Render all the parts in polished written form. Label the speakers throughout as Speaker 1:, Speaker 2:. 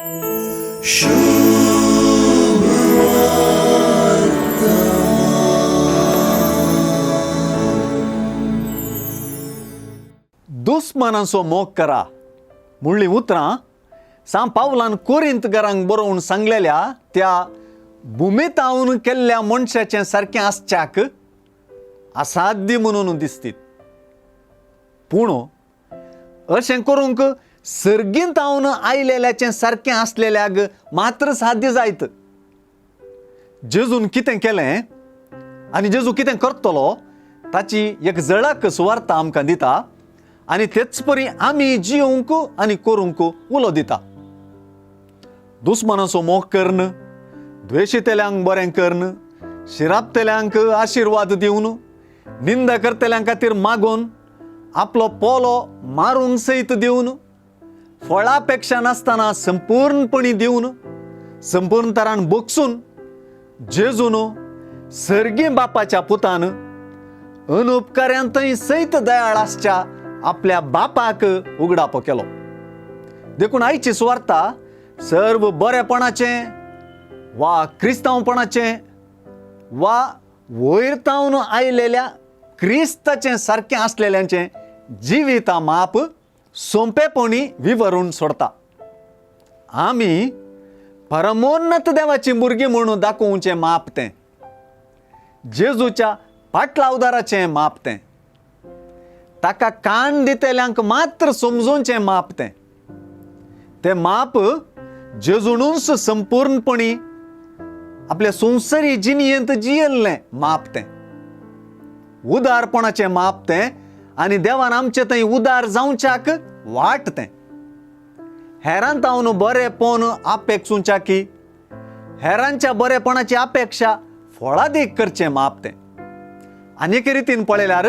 Speaker 1: दुस्मानांचो मोग करा म्हणलीं उतरां सांव पावलान कोरिंत घरांक बरोवन सांगलेल्या त्या भुमितावन केल्ल्या मनशाचें सारकें आसच्याक असाध्य म्हणून दिसतीत. पूण अशें करूंक सर्गींतावन आयलेल्याचें सारकें आसलेल्याक मात्र साध्य जायत. जेजून कितें केलें आनी जेजू कितें करतलो ताची एक झळक सुवार्ता आमकां दिता आनी तेच परी आमी जियोवंक आनी करूंक उलो दिता. दुस्मानाचो मोग करून, द्वेशितल्यांक बरें करून, शिरापतल्यांक आशिर्वाद दिवन, निंदा करतल्यां खातीर मागून, आपलो पोलो मारूंक सयत दिवन, फळापेक्षा नासतना संपूर्णपणी दिवन, संपूर्ण तरान बगसून जेजून सर्गी बापाच्या पुतान अनुपकाऱ्यांतय सयत दयाळ आसच्या आपल्या बापाक उगडापो केलो. देखून आयची सुवार्ता सर्व बरेपणाचें वा क्रिस्तांवपणाचें वा वयर तावन आयलेल्या क्रिस्ताचें सारकें आसलेल्यांचें जिविता माप सोंपेपणी विवरून सोडता. आमी परमोन्नत देवाची भुरगीं म्हणून दाखोवचें माप तें, जेजूच्या पाटलावदाराचें माप तें, ताका कान दितल्यांक मात्र समजोवचें माप तें. तें माप जेजूनच संपूर्णपणी आपल्या संवसारी जिणयेंत जियेल्लें माप तें, उदारपणाचें माप तें आनी देवान आमचे थंय उदार जावच्याक वाट तें. हेरां तावन बरेपण अपेक्षुच्याकी हेरांच्या बरेपणाची अपेक्षा फळादीक करचें माप तें. आनी एके रितीन पळयल्यार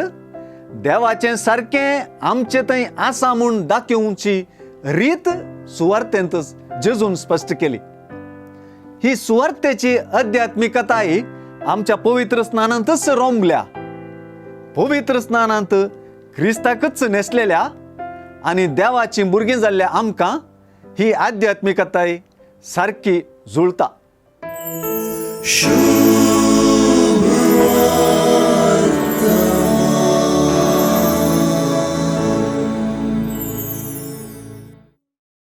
Speaker 1: देवाचें सारकें आमचे थंय आसा म्हूण दाखोवची रीत सुवार्तेंत जेजून स्पश्ट केली. ही सुवार्तेची अध्यात्मिकताय आमच्या पवित्र स्नानांतच रोमल्या. पवित्र स्नानांत क्रिस्ताकच न्हेसलेल्या आनी देवाचीं भुरगीं जाल्ल्या आमकां ही आध्यात्मिकताय सारकी जुळता.
Speaker 2: शुभ.